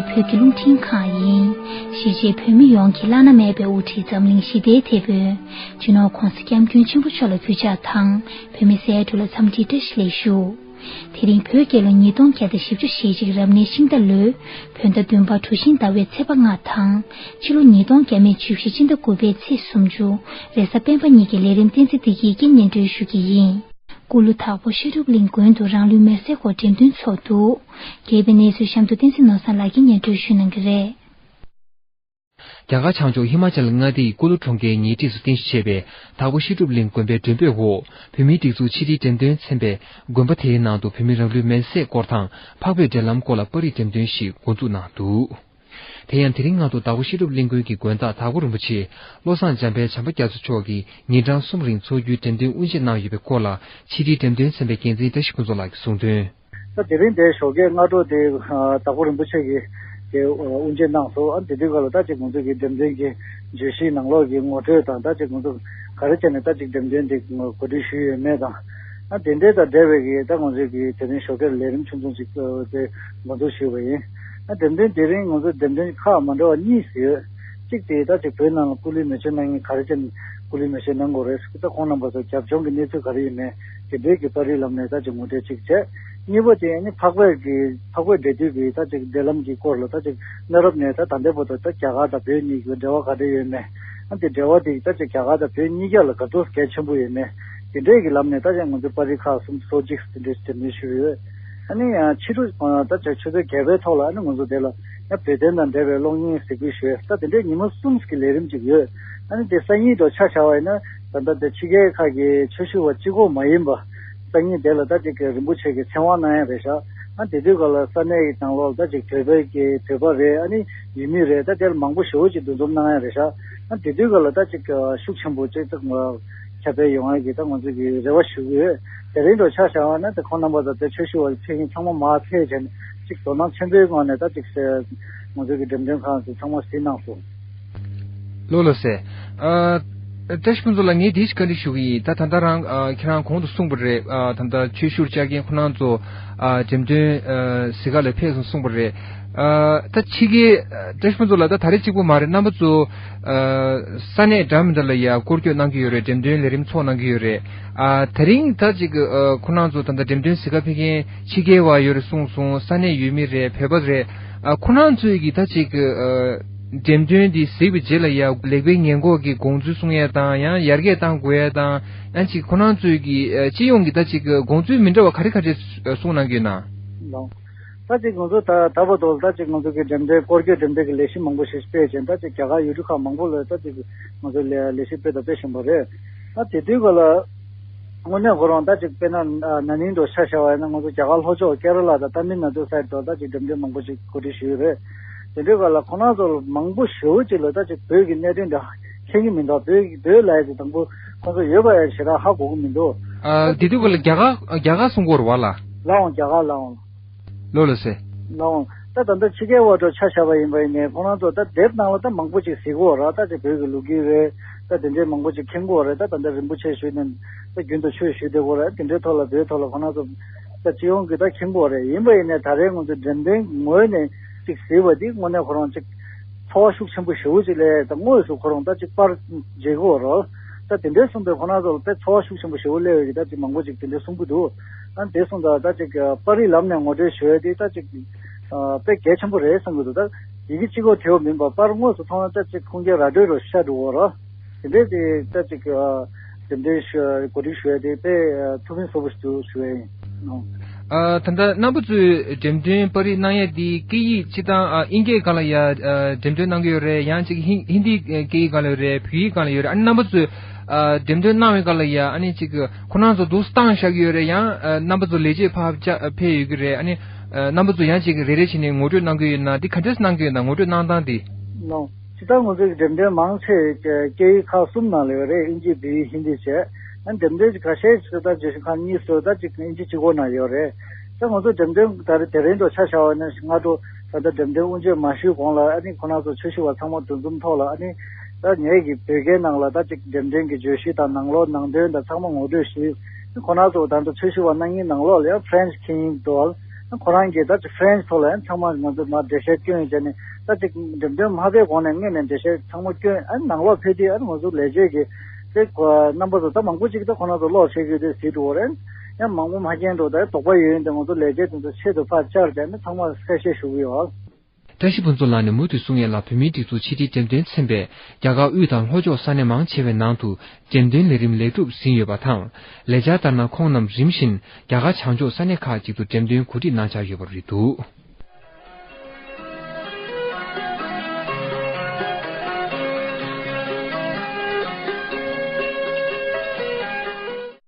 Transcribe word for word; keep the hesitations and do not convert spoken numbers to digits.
བོད་ཀྱི་རླུང་འཕྲིན་ཁང་ཡིན། གཞིས་བྱེས་བོད་མི་ཡོངས་ཀྱི་བླ་ན་མེད་པའི་དབུ་ཁྲིད་འཛམ་གླིང་ཞི་བདེའི་དེད་དཔོན་སྤྱི་ནོར་༧གོང་ས་༧སྐྱབས་མགོན་ཆེན་པོ་མཆོག་ལ་གུས་ཕྱག་དང་། བོད་མི་སེར་ཡོངས་ལ་འཚམས་འདྲིའི་བཀྲ་ཤིས་བདེ་ལེགས་ཞུ། དེ་རིང་བོད་རྒྱལ་ལོ་ཉིས་སྟོང་བརྒྱ་དང་བཞི་བཅུ་ཞེ་གཅིག་རབ་གནས་ཤིང་རྟ་ལོའི་བོད་ཟླ་བདུན་པ་གྲུ་བཞིའི་ཟླ་བའི་ཚེས་པ་ལྔ་དང་། ཕྱི་ལོ་ཉིས་སྟོང་བརྒྱ་མེད་བཅུ་བཞི་སྤྱི་ཟླ་དགུ་པའི་ཚེས་སུམ་ཅུ། རེས་གཟའ་སྤེན་པ་ཉིན་གྱི་ལས་རིམ་བསྟན་འཛིན་བདེ་སྐྱིད་ཀྱིས་སྙན་སྒྲོན་ཞུ་གི་ཡིན། སྐུ་ལུ་དྭགས་པོ་བཤད་སྒྲུབ་གླིང་དགོན་དུ་རང་ལུས་མེར་སྲེག་སྐོར་འགྲེམས་སྟོན་ཚོགས་འདུ། རྒྱས་པའི་གནས་ཚུལ་གཤམ་དུ་བསྟན་འཛིན་ནོར་བཟང་ལགས་ཀྱིས་སྙན་སྒྲོན་ཞུ་གནང་གི་རེད། རྒྱ་གར་བྱང་ཕྱོགས་ཧི་མ་ཅལ་མངའ་སྡེའི་ཀུ་ལུ་གྲོང་ཁྱེར་ཉེ་འཁྲིས་སུ་རྟེན་གཞི་བྱས་པའི་དྭགས་པོ་བཤད་སྒྲུབ་གླིང་དགོན་པའི་མགྲོན་འབོད་འོག་བོད་མིའི་སྒྲིག་འཛུགས་ཕྱི་དྲིལ་འགྲེམས་སྟོན་ཚན་པས་དགོན་པ་དེའི་ནང་དུ་བོད་མིའི་རང་ལུས་མེར་སྲེག་སྐོར་དང་འཕགས་པའི་འབྲེལ་ལམ་སྐོར་ལ་པར་རིས་འགྲེམས་སྟོན་ཞིག་འགོ་འཛུགས་གནང་འདུག་དེ་ཡང་དེ་རིང་སྔ་དྲོ་དྭགས་པོ་བཤད་སྒྲུབ་གླིང་དགོན་གྱི་དགོན་བདག་དྭགས་པོ་རིན་པོ་ཆེ་བློ་བཟང་འཇམ་དཔལ་བྱམས་པ་རྒྱ་མཚོ་མཆོག་གིས་ཉིན་གྲངས་གསུམ་རིང་འཚོགས་རྒྱུའི་འགྲེམས་སྟོན་དབུ་འབྱེད་གནང་ཡོད་པའི་སྐོར་ལ་ཕྱི་དྲིལ་འགྲེམས་སྟོན་ཚན་པའི་འགན་འཛིན་བཀྲ་ཤིས་ཕུན་ཚོགས་ལགས་ཀྱིས་གསུངས་དོན། ད་དེ་རིང་འདིར་ཞོགས་ཀས་སྔ་དྲོ་དེ་དྭགས་པོ་རིན་པོ་ཆེ་གིས་དེ་དབུ་འབྱེད་གནང་སོང་། ཨ་དེ་དུས་སྐབས་ལ་ད་ཅིག་ང་ཚོ་གི་འགྲེམས་སྟོན་གྱི་བརྗོད་གཞིའི་ནང་ལོགས་ཀྱི་ངོ་སྤྲོད་དང་ད་ཅིག་ང་ཚོ་ག་རེ་བྱས་ནས་ད་ཅིག་འགྲེམས་སྟོན་དེ་གོ་སྒྲིག་ཞུས་ཡོད་མེད་དང་། ཨ་དེ་འདྲའི་དང་འབྲེལ་བའི་གི་ད་ང་ཚོའི་གི་དེ་རིང་ཞོགས་ཀས་ལས་རིམ་ཆུང་ཆུང་ཅིག་དེ་འགོ་འཛུགས་ཞུས་པ་ཡིན། ཨ་འགྲེམས་སྟོན་དེ་རིང་ང་ཚོ་འགྲེམས་སྟོན་ཁག་མ་འདྲ་བ་གཉིས་ཡོད། གཅིག་དེ་ད་ཅིག་བོད་ནང་ལ་སྐུ་ལུས་མེ་མཆོད་གནང་མཁན་ག་རེ་བྱས་ནས་སྐུ་ལུས་མེ་མཆོད་གནང་དགོས་རེད། ད་ཁོང་རྣམ་པ་ཚོ་རྒྱབ་ལྗོངས་ཀྱི་གནས་ཚུལ་ག་རེ་ཡིན་མིན་དེ་འདྲའི་གི་པར་རིས་ལམ་ནས་ད་ཅིག་ངོ་སྤྲོད་ཅིག་བྱས། གཉིས་པ་དེ་ནི་འཕགས་པའི་གི་འཕགས་པའི་འབྲེལ་མཐུད་ཀྱི་ད་ཅིག་འབྲེལ་ལམ་གྱི་སྐོར་ལ་ད་ཅིག་གནའ་རབས་ནས་ད་ད་ལྟའི་བར་དུ་ད་རྒྱ་གར་དང་བོད་གཉིས་ཀྱི་འབྲེལ་བ་ག་འདྲ་ཡོད་མེད། ཨ་དེ་འབྲེལ་བ་དེ་ད་ཅིག་རྒྱ་གར་དང་བོད་གཉིས་ཀ་ལ་ག་ཚོད་གལ་ཆེན་པོ་ཡོད་མེད། དེ་འདྲའི་གི་ལམ་ནས་ད་ཅིག་ང་ཚོའི་པར་རིས་ཁག་གསུམ་སོ་གཅིག་དེ་འདྲའི་འགྲེམས་སྟོན་ཞུས་ཡོད། ཨ་ནི་ཡང་ཕྱི་དྲོ་ད་ཆུ་ཚོད་བརྒྱད་པའི་ཐོག་ལ་ཨ་ནི་ང་ཚོ་དེ་ལ་ཡང་བོད་དོན་དང་འབྲེལ་བའི་གློག་བརྙན་གཟིགས་འབུལ་ཞུས། ད་དེ་འདྲའི་ཉིན་མོ་གསུམ་གྱི་ལས་རིམ་ཅིག་ཡོད། ཨ་ནི་དེ་སང་ཉིན་དུ་ཆ་བཞག་པ་ཡིན་ན་ད་ལྟ་དེ་ཕྱི་རྒྱལ་ཁག་གི་ཆོས་ཞུ་བ་གཅིག་པོ་མ་ཡིན་པ། སང་ཉིན་དེ་ལ་ད་ཅིག་གི་རིན་པོ་ཆེ་གི་ཚེ་དབང་གནང་ཡ་རེད་ཤག་ཨ་དེ་དུས་ག་ལ་ས་གནས་ཀྱི་ནང་ལོགས་ལ་ད་ཅིག་བོད་པའི་གི་བོད་པ་རེད། ཨ་ནི་ཡུལ་མི་རེད། ད་དེ་ལ་མང་པོ་ཞེ་པོ་ཅིག་འདུ་འཛོམས་གནང་ཡ་རེད་ཤག་ཨ་དེ་དུས་ག་ལ་ད་ཅིག་ཤུགས་ཆེན་པོ་ཅིག་ད་ཁྱབ་སྤེལ་ཡོང་ཡ་གི་ད་ང་ཚོ་གི་རེ་བ་ཞུ་གི་ཡོད། དེ་རིང་དུ་ཆ་བཞག་པ་ན་ད་ཁོང་རྣམ་པ་དང་དེ་ཆོས་ཞུ་བ་ཕེབས་མཁན་ཚང་མ་མར་ཕེབས་བྱས་ནས་ཅིག་དོ་སྣང་ཆེན་པོའི་ངང་ནས་ད་ཅིག་ང་ཚོ་གི་འགྲེམས་སྟོན་ཁང་དེ་ཚང་མ་གཟིགས་གནང་སོང་། ལགས་ལགས་སེ། ཨ། བཀྲ་ཤིས་ཕུན་ཚོགས་ལགས། ངས་འདི་ཞིག་བཀའ་འདྲི་ཞུ་གི་ཡིན། ད་ད་ལྟ་རང་ཨ་ཁྱེད་རང་གོང་དུ་གསུངས་པ་རེད། ཨ་ད་ལྟ་ཆོས་ཞུ་བཅར་མཁན་ཁོ་རང་ཚོ་ཨ་འགྲེམས་སྟོན་ཨ་གཟིགས་ག་ལ་ཕེབས་སོང་གསུངས་པ་རེད། ཨ་ད་ཕྱི་རྒྱལ་ཨ་བཀྲ་ཤིས་ཕུན་ཚོགས་ལགས། ད་ད་རེས་གཅིག་པོ་མ་རེད། རྣམ་པ་ཚོ་ཨ་ས་གནས་འདྲ་མི་འདྲ་ལ་ཡ་སྐོར་སྐྱོད་གནང་གི་ཡོད་རེད། འགྲེམས་སྟོན་ལས་རིམ་ཚོགས་གནང་གི་ཡོད་རེད། ཨ་དེ་རིང་ད་ཅིག་ཨ་ཁོ་རང་ཚོ་ད་ལྟ་འགྲེམས་སྟོན་གཟིགས་ག་ཕེབས་མཁན་ཕྱི་རྒྱལ་བ་ཡོད་རེད་གསུངས་སོང་། ས་གནས་ཡུལ་མི་རེད། བོད་པ་རེད། ཨ་ཁོ་རང་ཚོས་ཀྱི་ད་ཅིག་ཨ་འགྲེམས་སྟོན་འདི་གཟིགས་པའི་རྗེས་ལ་ཡ་ལེགས་སྤེལ་ཉེས་འགོག་གི་དགོངས་ཚུལ་གསུང་ཡས་དང་། ཡང་ཡར་རྒྱས་གཏང་དགོས་ཡས་དང་། ཡང་ཅིག་ཁོ་རང་ཚོས་ཀྱི་ཨ་སྤྱི་ཡོངས་ཀྱི་ད་ཅིག་དགོངས་ཚུལ་མི་འདྲ་བ་ག་རེ་ག་རེ་གསུང་གནང་གི་ཡོད་ན། ལགས། ད་ཅིག་ང་ཚོ་ད་ད་བར་དུ་ད་ཅིག་ང་ཚོ་གི་འགྲེམས་སྟོན་སྐོར་སྐྱོད་འགྲེམས་སྟོན་གྱི་ལས་གཞི་མང་པོ་ཞིག་སྤེལ་བྱས། ད་ཅིག་རྒྱ་གར་ཡུལ་གྲུ་ཁག་མང་པོ་ལ་ད་ཅིག་ང་ཚོ་ལས་ལས་གཞི་སྤེལ་དང་སྤེལ་བཞིན་པ་རེད། ད་དེ་དུས་ག་ལ་དངོས་གནས་ཁོ་རང་ད་ཅིག་དཔེར་ན་ན་ནིང་དུ་ཆ་བཞག་པ་ཡིན་ན་ང་ཚོ་རྒྱ་གར་ལྷོ་ཕྱོགས་ཀེ་ར་ལ་དང་ཏ་མིལ་ནཱ་ཌུ་སའིཌ་དུ་ད་ཅིག་འགྲེམས་སྟོན་མང་པོ་ཞིག་གོ་སྒྲིག་ཞུས་ཡོད་རེད། དེ་འདྲའི་སྐབས་ལ་ཁོ་རང་ཚོ་ལ་མང་པོ་ཞེ་པོ་ཅིག་ལ་ད་ཅིག་བོད་ཀྱི་གནད་དོན་འདྲ་མཁྱེན་གྱི་མི་འདུག་བོད་བོད་ལ་ཡ་ཅིག་དང་པོ་ཁོང་ཚོ་ཡོད་པ་ཡ་ཞེ་དྲག་ཧ་གོ་གི་མི་འདུག་ཨ་དེ་དུས་སྐབས་ལ་རྒྱ་གར་རྒྱ་གར་གསུང་གི་ཡོད་རེད་པ་ལགས། ལགས་འོང་། རྒྱ་གར་ལགས་འོང་། ལགས་ལགས་སེ། ལགས་འོང་། ད་ད་ལྟ་ཕྱི་རྒྱལ་བ་ཚོ་ཆ་བཞག་པ་ཡིན་པ་ཡིན་ནའི་ཁོང་རང་ཚོ་ད་དེབ་ནང་ལ་ད་མང་པོ་ཅིག་གཟིགས་ཀྱི་ཡོད་རེད། ད་ཅིག་བོད་ཀྱི་ལོ་རྒྱུས་རེད། ད་དེ་འདྲའི་མང་པོ་ཅིག་མཁྱེན་གྱི་ཡོད་རེད། ད་ད་ལྟ་རིན་པོ་ཆེ་ཞུས་ནས་ད་རྒྱུན་དུ་ཆོས་ཞུས་བསྡད་ཀྱི་ཡོད་རེད། དེ་འདྲའི་ཐོག་ལ་བོད་ཐོག་ལ་ཁོང་རང་ཚོ་ད་སྤྱི་ཡོངས་ཀྱི་ད་མཁྱེན་གྱི་ཡོད་རེད། ཡིན་པ་ཡིན་ནའི་ད་རེས་ང་ཚོ་འགྲེམས་སྟོན་ངོས་ནས་ཅིག་གཟིགས་པ་འདི་དངོས་གནས་ཁོ་རང་ཅིག་ཚོར་བ་ཤུགས་ཆེན་པོ་ཞེ་པོ་ཅིག་སླེབས། ད་དངོས་སུ་ཁོ་རང་ད་ཅིག་པར་མཇལ་གྱི་ཡོད་རེད། ད་དེ་འདྲའི་གསུངས་པས་ཁོ་རང་ཚོ་ལ་དཔེ་ཚོར་བ་ཤུགས་ཆེན་པོ་ཞེ་པོ་སླེབས་ཡོད་ཀྱི་ད་ཅིག་མང་པོ་ཅིག་དེ་འདྲའི་གསུང་གི་འདུག་ཨ་དེ་སོང་ཙང་ད་ཅིག་པར་རིས་ལམ་ནས་ངོ་སྤྲོད་ཞུ་ཡ་དེ་ད་ཅིག་དཔེ་གལ་ཆེན་པོ་རེད་བསམ་གྱི་འདུག་ད་ཡི་གེ་གཅིག་པོ་དེ་བ་མིན་པར་པར་དངོས་སུ་མཐོང་ན་ད་ཅིག་ཁུངས་སྐྱེལ་ར་སྤྲོད་རུ་ཤར་འགྲོ་གི་རེད། དེ་འདྲའི་དེ་ད་ཅིག་དེ་འདྲའི་གོ་སྒྲིག་ཞུ་ཡ་དེ་དཔེ་ཐུགས་ཕན་གསོས་པོ་ཞིག་འདུག་ཞུ་ཡ་ཡིན། ཨ་ད་ལྟ་རྣམ་པ་ཚོས་འགྲེམས་སྟོན་པར་རིས་གནང་ཡ་དེ་སྐད་ཡིག་སྤྱིར་བཏང་ཨ་དབྱིན་སྐད་སྒང་ལ་ཡ་ཨ་འགྲེམས་སྟོན་གནང་གི་ཡོད་རེད། ཡང་ཅིག་ཧིན་ཧིན་དི་སྐད་ཡིག་སྒང་ལ་ཡོད་རེད། བོད་ཡིག་སྒང་ལ་ཡོད་རེད། ཨ་ནི་རྣམ་པ་ཚོས་ཨ་འགྲེམས་སྟོན་གནང་བའི་སྒང་ལ་ཡ་ཨ་ནི་ཅིག་ཁོ་རང་ཚོ་འདུག་སེ་བཏང་བཞག་གི་ཡོད་རེད། ཡང་ཨ་རྣམ་པ་ཚོ་ལས་བྱེད་ཕར་བཅར་ཕེབས་ཡོད་ཀྱི་རེད། ཨ་ནི་ཨ་རྣམ་པ་ཚོ་ཡང་ཅིག་རེ་རེ་བྱས་ནས་ངོ་སྤྲོད་གནང་གི་ཡོད་ན་དེ་ག་འདྲས་གནང་གི་ཡོད་ན་ངོ་སྤྲོད་གནང་སྟངས་དེ། ལགས། ཇི་ལྟར་ང་ཚོའི་འགྲེམས་སྟོན་མང་ཆེ་སྐད་ཡིག་ཁག་གསུམ་ནང་ལ་ཡོད་རེད། དབྱིན་ཇི། བོད་ཡིག། ཧིན་དི་བཅས། ཨ་འགྲེམས་སྟོན་གྱི་ཁ་ཤས་ཤིག་ད་བརྗོད་གཞི་ཁག་གཉིས་སུ་ད་ཅིག་དབྱིན་ཇི་གཅིག་པོ་ནང་ཡོད་རེད། ད་ང་ཚོ་འགྲེམས་སྟོན་ད་རེས་དེ་རིང་དུ་ཆ་བཞག་པ་ན་སྔ་དྲོ་ད་ལྟ་འགྲེམས་སྟོན་དབུ་འབྱེད་མ་ཞུས་གོང་ལ་ཨ་ནི་ཁོ་རང་ཚོ་ཆོས་ཞུ་བ་ཚང་མ་འདུ་འཛོམས་ཐོག་ལ་ཨ་ནི་ད་ངེད་ཀྱི་བོད་སྐད་ནང་ལ་ད་ཅིག་འགྲེམས་སྟོན་གྱི་བརྗོད་གཞི་དང་ནང་ལོགས་ནང་དོན་དང་ཚང་མ་ངོ་སྤྲོད་ཞུས། ཁོ་རང་ཚོ་ད་ལྟ་ཆོས་ཞུ་བ་གནང་མཁན་ནང་ལོགས་ལ་ཡང་ཕ་རན་སི་མཁྱེན་ཡིན་འདུག་ཁོ་རང་གིས་ད་ཅིག་ཕྲེན་ཆི་ཐོག་ལ་ཡང་ཚང་མ་ང་ཚོ་མར་འགྲེལ་བཤད་སྐྱོན་བྱས་ནས། ད་ཅིག་འགྲེམས་སྟོན་མ་ཕེབས་གོང་ནས་སྔོན་ནས་འགྲེལ་བཤད་ཚང་མ་སྐྱོན། ཨ་ནང་ལོགས་ཕེབས་དུས་ཨ་ང་ཚོ་ལས་བྱེད་ཀྱི་དེ་རྣམ་པ་ཚོ་ད་མང་པོ་ཅིག་ད་ཁོ་རང་ཚོ་ལོག་བྱེད་དགོས་དུས་ཟེར་འགྲོ་བ་རེད། ཡང་མང་པོ་མ་མཁྱེན་འགྲོ། ད་དོགས་པ་ཡོད་ཡོད་དེ་ང་ཚོ་ལས་བྱེད་དེ་ཚོ་ཆེད་དུ་ཕར་བཅར་བྱས་ནས་ཚང་མར་གསལ་བཤད་ཞུ་གི་ཡོད། བཀྲ་ཤིས་ཕུན་ཚོགས་ལགས་ནས་མུ་མཐུད་གསུང་ཡས་ལ། བོད་མིའི་སྒྲིག་འཛུགས་ཕྱི་དྲིལ་འགྲེམས་སྟོན་ཚན་པས་རྒྱ་གར་དབུས་དང་ལྷོ་ཕྱོགས་ས་གནས་མང་ཆེ་བའི་ནང་དུ་འགྲེམས་སྟོན་ལས་རིམ་ལེགས་གྲུབ་ཟིན་ཡོད་པ་དང་། ལས་འཆར་ལྟར་ན་ཁོང་རྣམས་རིམ་བཞིན་རྒྱ་གར་བྱང་ཕྱོགས་ས་གནས་ཁག་ཅིག་ཏུ་འགྲེམས་སྟོན་གོ་སྒྲིག་གནང་འཆར་ཡོད་པ་རེད་འདུག།